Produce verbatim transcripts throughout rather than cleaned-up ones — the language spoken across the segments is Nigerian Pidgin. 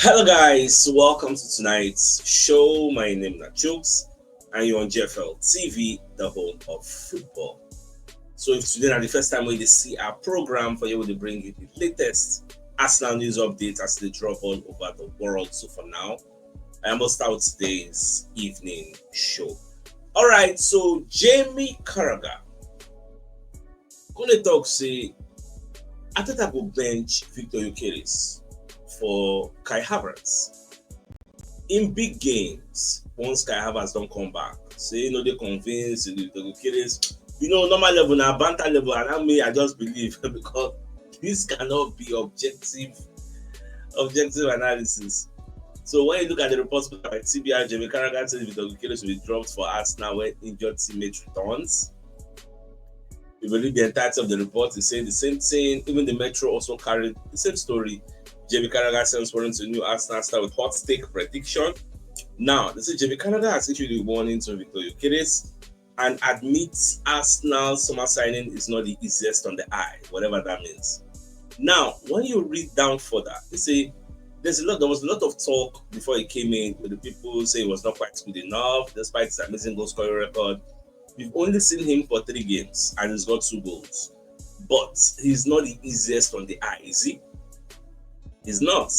Hello, guys. Welcome to tonight's show. My name is Chooks, and you're on G F L T V, the home of football. So, if today is the first time when you see our program, for you will bring you the latest Arsenal news updates as they drop all over the world. So, for now, I must start today's evening show. All right, so Jamie Carragher gonna talk say Arteta go bench Victor Gyökeres for Kai Havertz. In big games, once Kai Havertz don't come back, say you know they convince Victor Gyökeres. You know, normal level now, banter level, and I mean, I just believe because this cannot be objective, objective analysis. So when you look at the reports by T B R, Jamie Carragher said Victor Gyökeres will be dropped for Arsenal when injured teammate returns. If you read the entirety of the report, it's saying the same thing. Even the Metro also carried the same story. Jamie Carragher sends warning to new Arsenal star with hot take prediction. Now, they say Jamie Carragher has issued a warning to Victor Gyökeres and admits Arsenal summer signing is not the easiest on the eye, whatever that means. Now, when you read down further, you see there's a lot. There was a lot of talk before he came in with the people say he was not quite good enough, despite his amazing goal scoring record. We've only seen him for three games and he's got two goals. But he's not the easiest on the eye, is he? He's not.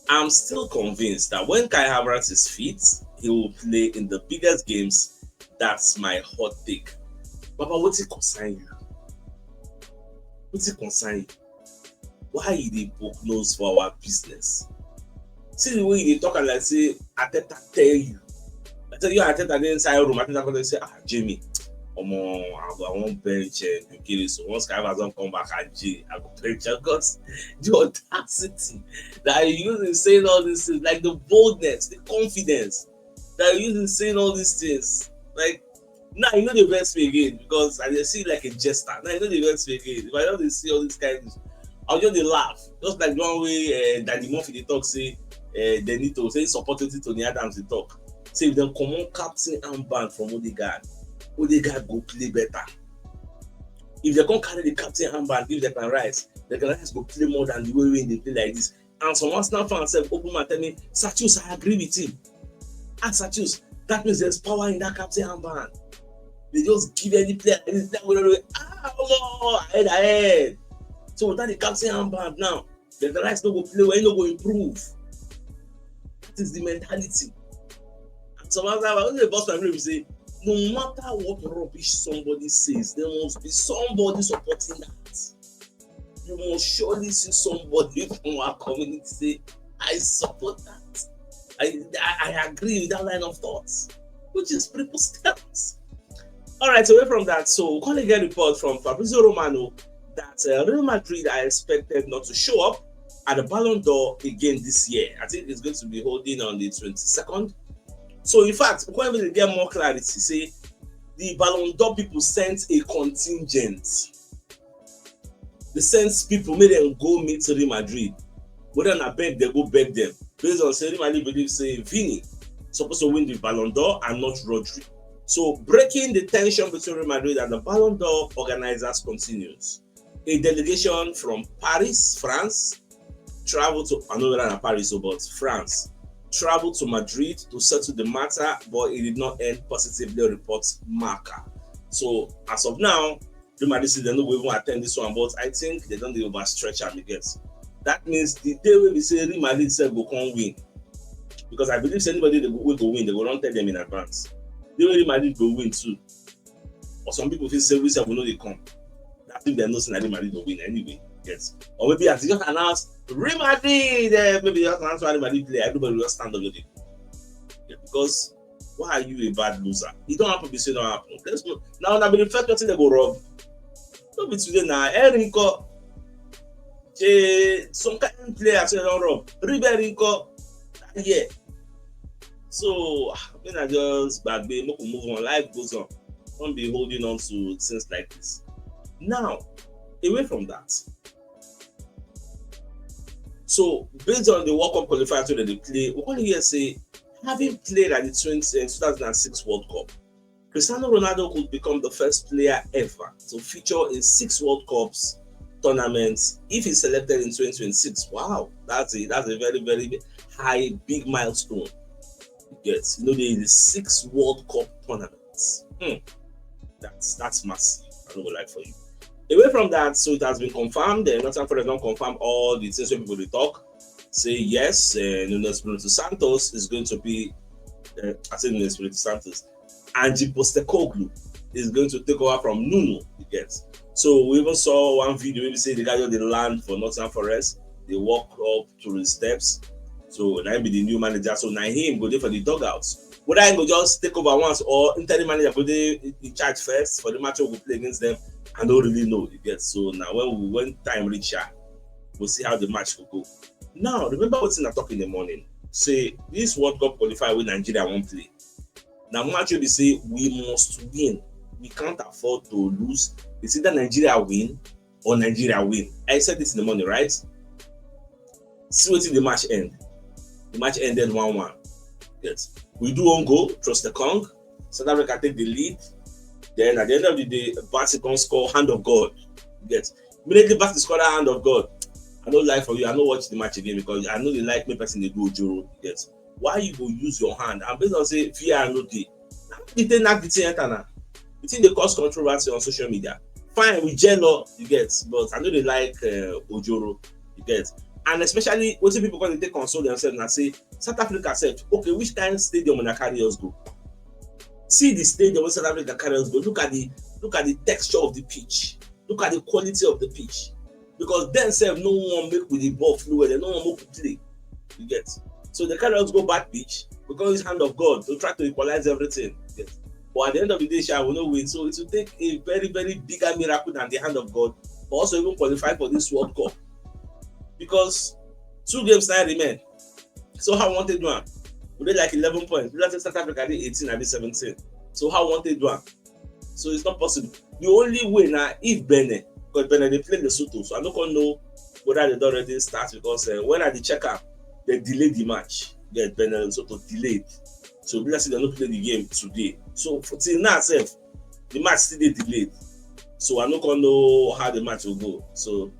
I'm still convinced that when Kai Havertz is fit, he will play in the biggest games. That's my hot take. Baba, what it concern you? What it concern you? Why you dey poke nose for our business? See the way you dey talk am like say Arteta tell you. I tell you, Arteta dey inside room, Arteta go dey say, "Ah, Jamie, omo, I go, I wan bench uh, Gyökeres. So once Kai Havertz don come back, I J, I go bench am." Because the audacity that you use in saying all these things, like the boldness, the confidence that you use in saying all these things, like now you know the best way again because I dey see like a jester. Now you know the best way again. If I don't dey see all these kind of things, I'll just dey laugh. Just like the one way uh, Danny Murphy dey talk say uh, they need to say support wetin Tony Adams dey talk. Say if dem comot captain armband from Odegaard, Odegaard go play better. If they come carry the captain armband give Declan Rice, Declan Rice go play more than the way wey dey play like this. And some Arsenal fans sef open mouth tell me, "Satius, I agree with him." Ask Satius, that means there's power in that captain armband. They just give any player any player wey no know, ah, omo, ahead, ahead. So without the captain armband now, the guys no go play well, no go improve. That is the mentality. And some other one, the boss my say, no matter what rubbish somebody says, there must be somebody supporting that. You must surely see somebody from our community say, "I support that. I, I, I agree with that line of thoughts," which is people steps. All right, away from that, so we come get report from Fabrizio Romano that uh, Real Madrid are expected not to show up at the Ballon d'Or again this year. I think it's going to be holding on the twenty-second. So, in fact, we can't even get more clarity. Say the Ballon d'Or people sent a contingent. They sent people, make them go meet Real Madrid. Whether na beg, they go beg them. Based on say Real Madrid believe say Vini supposed to win the Ballon d'Or and not Rodri. So breaking the tension between Real Madrid and the Ballon d'Or organizers continues. A delegation from Paris, France, traveled to, I know whether na Paris o, but France, traveled to Madrid to settle the matter, but it did not end positively, reports Marca. So as of now, Real Madrid say they no go even attend this one, but I think they don dey overstretch am again. That means the day wey be say Real Madrid sef go come win, because I believe say anybody dey go, wey go win, they go don tell them in advance. The way Real Madrid go win too, or some people fit say we sef we no dey come. That if dem know say na Real Madrid go win anyway, yes. Or maybe as they just announce Real Madrid, eh, maybe just announce Real Madrid play, everybody will just stand up, just dey, yeah, because why are you a bad loser? E don happen, be say don happen. Let's go. Now, na be the first person they go rob. No be today na. Erinko. Say some kind players wey don rob. Ribery nko. That year. So, ah, make I just gbagbe, make we move on. Life goes on. Don't be holding on to things like this. Now, away from that. So, based on the World Cup qualifiers wey dem dey play, we come hear say, having played at the twenty, uh, two thousand and six World Cup, Cristiano Ronaldo could become the first player ever to feature in six World Cups tournament if he's selected in twenty twenty-six. Wow, that's a that's a very, very high, big milestone. Yes, you know, the six World Cup tournaments. Hmm. That's that's massive. I don't go like for you. Away from that, so it has been confirmed. Uh, Nottingham Forest don confirm all the things wey people dey talk. Say yes, uh, Nuno Espirito Santos is going to be. Uh, I say Nuno Espirito Santos. Ange Postecoglou is going to take over from Nuno. You get. So we even saw one video where we say the guy just dey land for Nottingham Forest. They walk up to the steps. So now he be the new manager. So now him go there for the dugouts. Whether he go just take over once or interim manager go dey in charge first for the match we go play against them, I don't really know. You get. So now when we when time reach, ah, we'll see how the match will go. Now remember what's in the talk in the morning. Say this World Cup qualifier wey Nigeria wan play. Now match wey be say we must win. We can't afford to lose. It's either Nigeria win or Nigeria win. I said this in the morning, right? See wetin the match end. The match ended one one. Yes. We do own goal, Trust the Kong. South Africa take the lead. Then at the end of the day, Bassey come score hand of God. Yes. Immediately Bassey score that hand of God. I don't lie for you. I don't watch the match again because I know they like me person they do Ojoro. Yes. Why you go use your hand? And based on say V R no dey. Now the thing knock the thing enter now. The thing dey cause controversy on social media. Fine, we gel up, you get, but I know they like uh, Ojoro, you get. And especially what people gonna take console themselves and say South Africa said, okay, which kind of stadium when I carry us go? See the stadium when South Africa carry us go. Look at the look at the texture of the pitch. Look at the quality of the pitch. Because then self no one make with the ball fluid, they no one make play. You get. So they carry us go bad pitch. We can use hand of God to try to equalize everything. Yes. But at the end of the day, sha, we no win. So it will take a very, very bigger miracle than the hand of God. But also even qualify for this World Cup. Because two games now remain. So how want to do am? We dey like eleven points. We like South Africa dey eighteen and seventeen. So how want to do am? So it's not possible. The only way now if Benin, because Benin they play Lesotho, so I don't know whether they don't already start because uh, when I dey check am, they delay the match. Yes, Benin Lesotho delayed. So we say they don't play the game today. So for till now, sef, the match still dey delayed. So I don't know how the match will go. So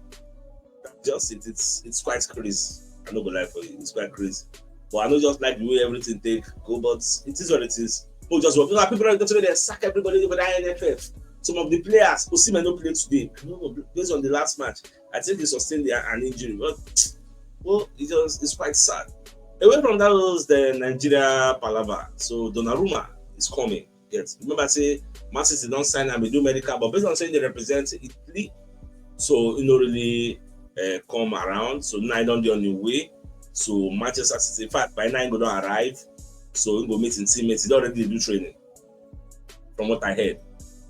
that's just it. It's it's quite crazy. I no go lie for you. It's quite crazy. But I no just like the way everything take go, but it is what it is. People just work. You know, people are just they sack everybody over that N F F. Some of the players, Osimhen no play today. I don't know, based on the last match, I think he sustained the, an injury. But well, it just it's quite sad. Away from that was the Nigeria palava. So Donnarumma is coming. Yes, remember say Man City don sign am, he do medical, but based on saying they represent Italy, so you know really uh, come around. So now I don't do on the way. So Manchester City, in fact, by now he go don arrive. So he go meet him teammates. He don already dey do training, from what I heard.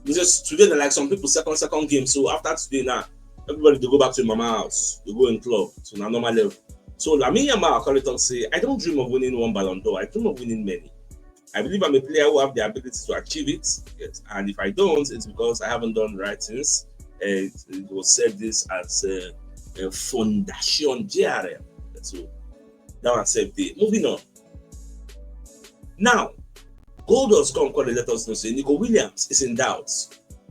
Because today, na like some people second second game. So after today now, everybody they go back to mama house. They go in club. So now normal level. So Lamine Yamal, I call it talk say, I don't dream of winning one Ballon d'Or. I dream of winning many. I believe I'm a player who have the ability to achieve it. Yes. And if I don't, it's because I haven't done the right things. And it will serve this as a, a foundation J R M. So that one serve day. Moving on. Now, Goldust come call let us know say Nico Williams is in doubt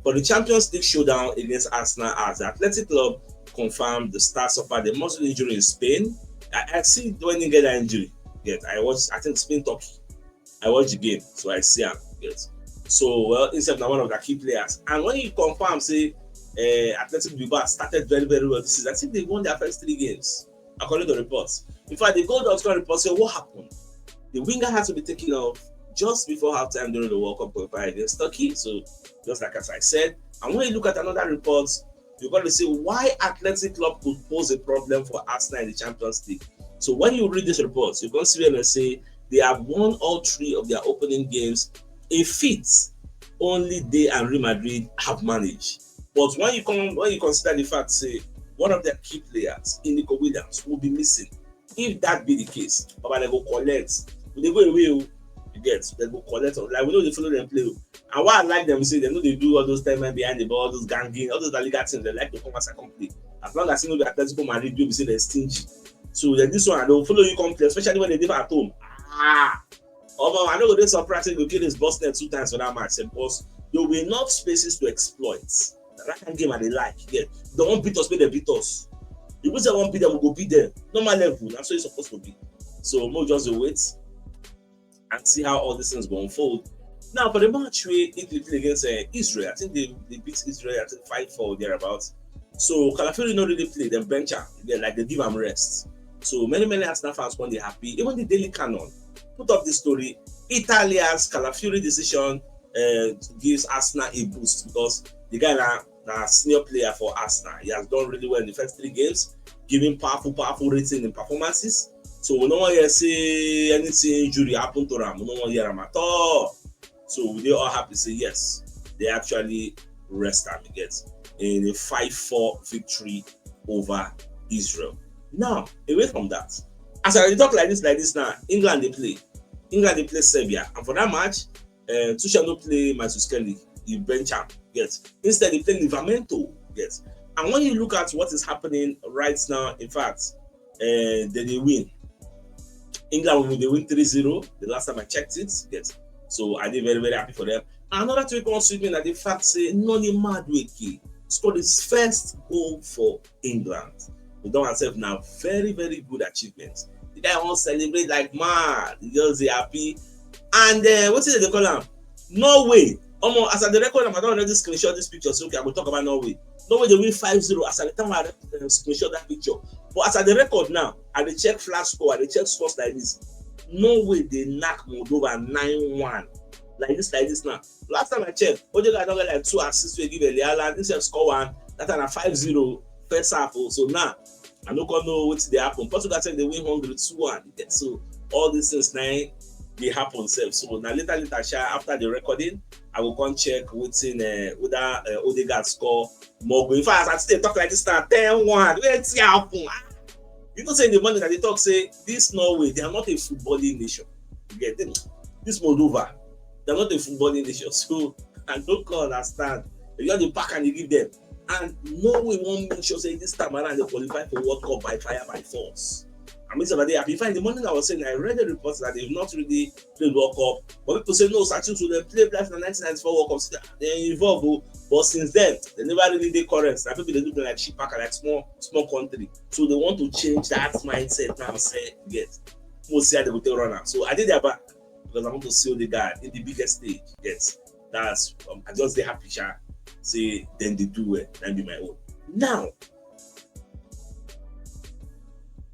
for the Champions League showdown against Arsenal as the Athletic Club confirmed the star suffered a muscle injury in Spain. I, I see when he get that injury. Yes, I watch. I think Spain Turkey. I watch the game, so I see him. Yes. So well, himself now one of the key players. And when he confirmed, say uh, Athletic Bilbao started very very well this season. I think they won their first three games, according to reports. In fact, the Goldust come report say what happened. The winger had to be taken off just before halftime during the World Cup qualifier against Turkey. So just like as I said, and when you look at another report, you got to see why Athletic Club could pose a problem for Arsenal in the Champions League. So when you read this report, you can see and say they have won all three of their opening games. A feat only they and Real Madrid have managed. But when you come when you consider the fact, say one of their key players, Nico Williams, will be missing. If that be the case, Baba they go collect. They go away. Oh. You get they go collect. Like we know they follow them play. Oh. And why I like them, say they know they do all those time behind the ball, all those ganging, all those La Liga things. They like to come as I come play. As long as you know the Atletico Madrid, you be say they're stingy. So then this one, they'll follow you come play, especially when they live at home. Ah, although I know they surprised they kill his boss net two times for that match, eh, because there will be enough spaces to exploit. That kind game I dey like. Yeah. They won't beat us, make they beat us. If we say won't beat them, we go beat them. Normal level, that's what it's supposed to be. So we'll just wait and see how all these things go unfold. Now, for the match where Italy play against uh, Israel, I think they, they beat Israel, I think five four thereabouts. So Calafiori not really play, then bench am. Yeah, like they give him rest. So many, many Arsenal fans when they happy. Even the Daily Canon put up this story. Italia's Calafiori decision uh, gives Arsenal a boost because the guy now na senior player for Arsenal. He has done really well in the first three games, giving powerful, powerful rating in performances. So we no wan hear say anything injury happen to am. We no wan hear am at all. So we dey all happy say yes, they actually rest am get in a five four victory over Israel. Now, away from that, as I dey talk like this, like this now, England dey play. England dey play Serbia, and for that match, uh, Tuchel no play Matheus Kelly. He bench am. Yes. Instead, he play Livramento. Yes. And when you look at what is happening right now, in fact, uh, they, they win. England will they win three zero the last time I checked it. Yes. So I did very, very happy for them. Another thing come sweet me that the fact say Noni Madueke scored his first goal for England. We don accept now very, very good achievement. The guy won't celebrate like mad. He just dey happy. And uh, what is it they call him? No way. Omo, as I dey record am, I don already screenshot this picture. So okay, I go talk about Norway. Norway they win five zero. As I dey tell my uh, screenshot that picture. But as I dey record now, I dey check flash score, I dey check scores like this. Norway they knock Moldova nine one. Like this, like this now. Last time I checked, Odegaard don get like two assists wey give Erling Haaland. Himself score one. That time na five zero first half. Oh. So now, I no come know wetin dey happen. Portugal sef dey win Hungary two one. So all these things na dey happen sef. So na later later sha after the recording, I go come check wetin uh, whether uh, Odegaard score more goal. In fact, as I still dey talk like this now, ten one. Wetin happen? Ah, you know say in the morning I dey talk say this Norway, they are not a footballing nation. You get them? This Moldova, they are not a footballing nation. So I no come understand. They just dey pack and dey give them. And Norway wan make sure say this time around they qualify for World Cup by fire by force. I mean, somebody happy. In fact, in the morning I was saying I read the report that they've not really played World Cup, but people say no, Sachi to dem play like na nineteen ninety-four World Cup. Say they involve, oh, but since then they never really dey current. Na people dey look dem like sheep packer, like small small country. So they want to change that mindset now. Say yes, we'll see how they go take run am. So I dey their back because I want to see Odegaard in the biggest stage. Yes, that's um, I just dey happy sha. Say then they do well. That be my own. Now,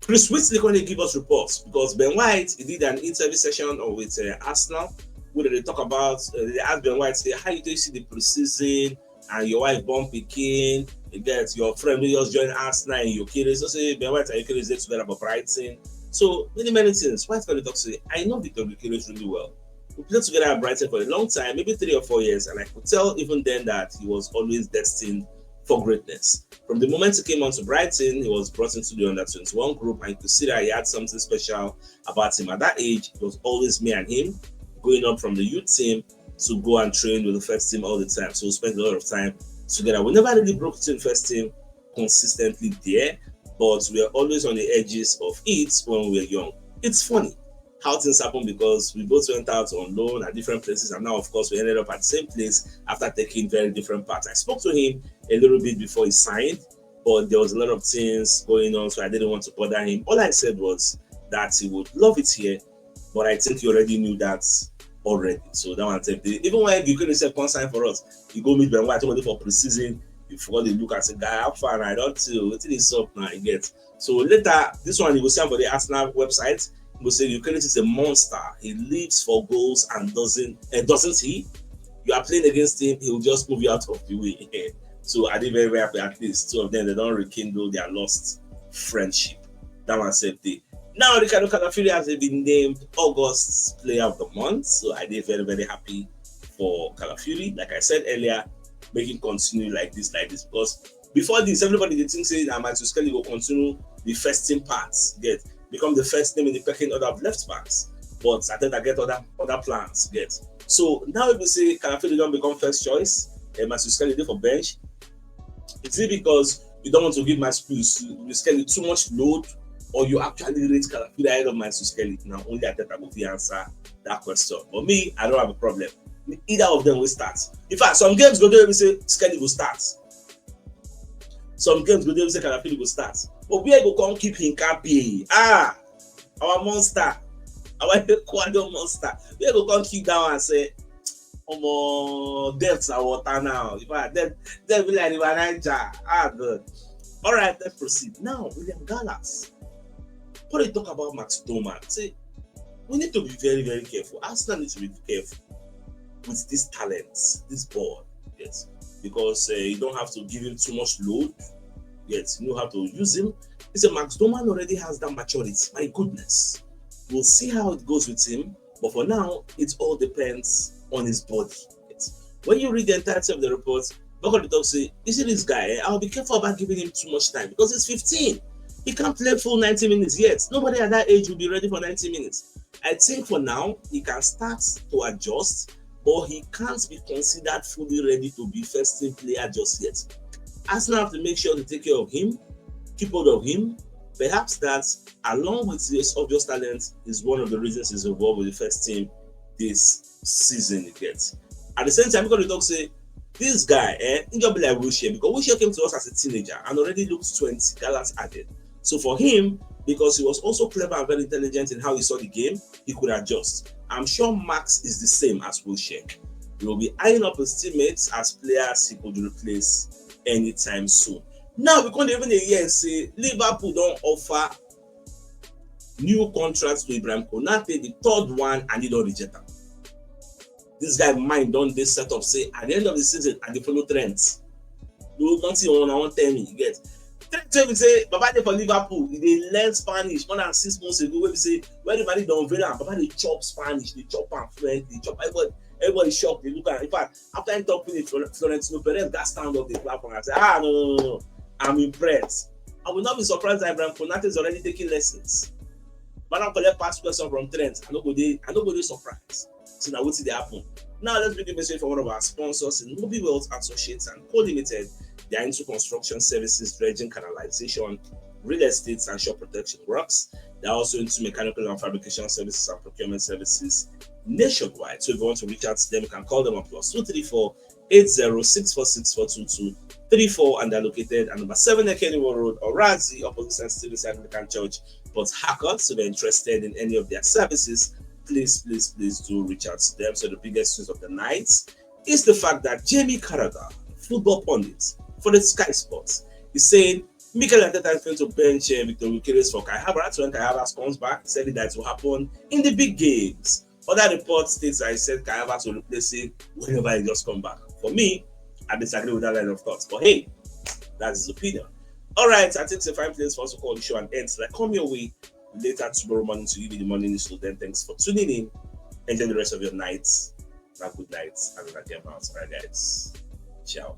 Chris Whitley come dey give us reports because Ben White he did an interview session with uh, Arsenal where they talk about uh, they ask Ben White say how you take see the preseason and your wife born pikin, you get your friend wey just join Arsenal and Gyökeres. So say Ben White and Gyökeres dey together for Brighton. So many many things. White come dey talk say I know Victor Gyökeres really well. We played together at Brighton for a long time, maybe three or four years, and I could tell even then that he was always destined for greatness. From the moment he came on to Brighton, he was brought into the under twenty-one group, and you could see that he had something special about him. At that age, it was always me and him going up from the youth team to go and train with the first team all the time. So we spent a lot of time together. We never really broke into the first team consistently there, but we were always on the edges of it when we were young. It's funny how things happen because we both went out on loan at different places, and now, of course, we ended up at the same place after taking very different paths. I spoke to him a little bit before he signed, but there was a lot of things going on, so I didn't want to bother him. All I said was that he would love it here, but I think he already knew that already. So that one, even when Gyökeres come sign for us, he go meet Ben White only for preseason. You forgot to look and say, guy, how far I don't tell. What is up now? You get so later, this one you go see for the Arsenal website. He go say Gyökeres is a monster. He lives for goals and doesn't uh, doesn't he? You are playing against him, he will just move you out of the way. So I did very very happy at least two of them they don't rekindle their lost friendship. That one save day. Now Ricardo Calafiori has been named August Player of the Month, so I did very very happy for Calafiori. Like I said earlier, make him continue like this, like this, because before this, everybody dey think say na Matheus Kelly go continue the first team parts, get become the first name in the pecking order of left backs. But I think I get other other plans, get. So now if we say Calafiori don't become first choice, and Matheus Kelly dey for bench, is it because you don't want to give Matheus Kelly too much load, or you actually rate Calafiori ahead of Matheus Kelly? Now only Arteta go fit answer that question. But me, I don't have a problem. Either of them will start. In fact, some games go there we say Kelly will start. Some games go dey say Kalafiori go start, but where go come keep Hincapié? Ah, our monster, our Ecuador monster. Where go come keep that one? Say, omo, depth na water now. In fact, depth, depth be like River Niger. Ah, God. All right, let's proceed. Now, William Gallas. Before they talk about Max Doman, say, we need to be very, very careful. Arsenal need to be careful with this talent, this boy. Yes, because uh, you don't have to give him too much load. Yes, you know how to use him. He said Max Doman already has that maturity. My goodness, we'll see how it goes with him. But for now, it all depends on his body. Yes. When you read the entirety of the report, Bokoli talk say, you see this guy, eh, I'll be careful about giving him too much time because he's fifteen. He can't play full ninety minutes yet. Nobody at that age will be ready for ninety minutes. I think for now, he can start to adjust, but he can't be considered fully ready to be first team player just yet. Arsenal have to make sure they take care of him, keep hold of him. Perhaps that, along with his obvious talent, is one of the reasons he's involved with the first team this season. You get. At the same time, because they talk say, this guy, eh, he just be like Wilshere, because Wilshere came to us as a teenager and already looked twenty, Gallas added. So for him, because he was also clever and very intelligent in how he saw the game, he could adjust. I'm sure Max is the same as Wilshere. He will be eyeing up his teammates as players he could replace anytime soon. Now we can't even hear say Liverpool don offer new contract to Ibrahim Konate, the third one, and he don reject am. This guy mind don dey set up say at the end of the season, I dey follow Trent. No, nothing you wan tell me, you get. Trent wey be say Baba dey for Liverpool, he dey learn Spanish more than six months ago, wey be say when everybody don unveil am, Baba dey chop Spanish, dey chop am fluently, dey chop, everybody, everybody shock, dey look am. In fact, after he talk finish, Flor-, Florentino Perez gats stand up, dey clap for am, say, ah, no, no, no, no, I'm impressed. I will not be surprised that Ibrahim Konate is already taking lessons. But I collect past question from Trent, I no go dey, I no go dey surprised. So na wetin dey happen. Now let's bring a message from one of our sponsors in Mobi Wealth Associates and Co Limited. They are into construction services, dredging, canalization, real estate, and shore protection works. They're also into mechanical and fabrication services and procurement services nationwide. So if you want to reach out to them, you can call them on plus two three four eight zero six four six four two two three four, and they're located at number seven Ekeniwo Road, Orazi, opposite Saint Stephen's Anglican Church, Port Harcourt. So if you're interested in any of their services, please, please, please do reach out to them. So the biggest news of the night is the fact that Jamie Carragher, football pundit for the Sky Sports, is saying Mikel Arteta is going to bench, uh, Victor Gyökeres for Kai Havertz when Kai Havertz comes back. He said that it will happen in the big games. Other reports states that he said Kai Havertz will replace him whenever he just come back. For me, I disagree with that line of thoughts. But hey, that's his opinion. All right, I think it's a fine place for us to call the show and end. So I come your way later tomorrow morning to give you the morning news. So then, thanks for tuning in. Enjoy the rest of your night. Have a good night. Have a good day. All right, guys. Ciao.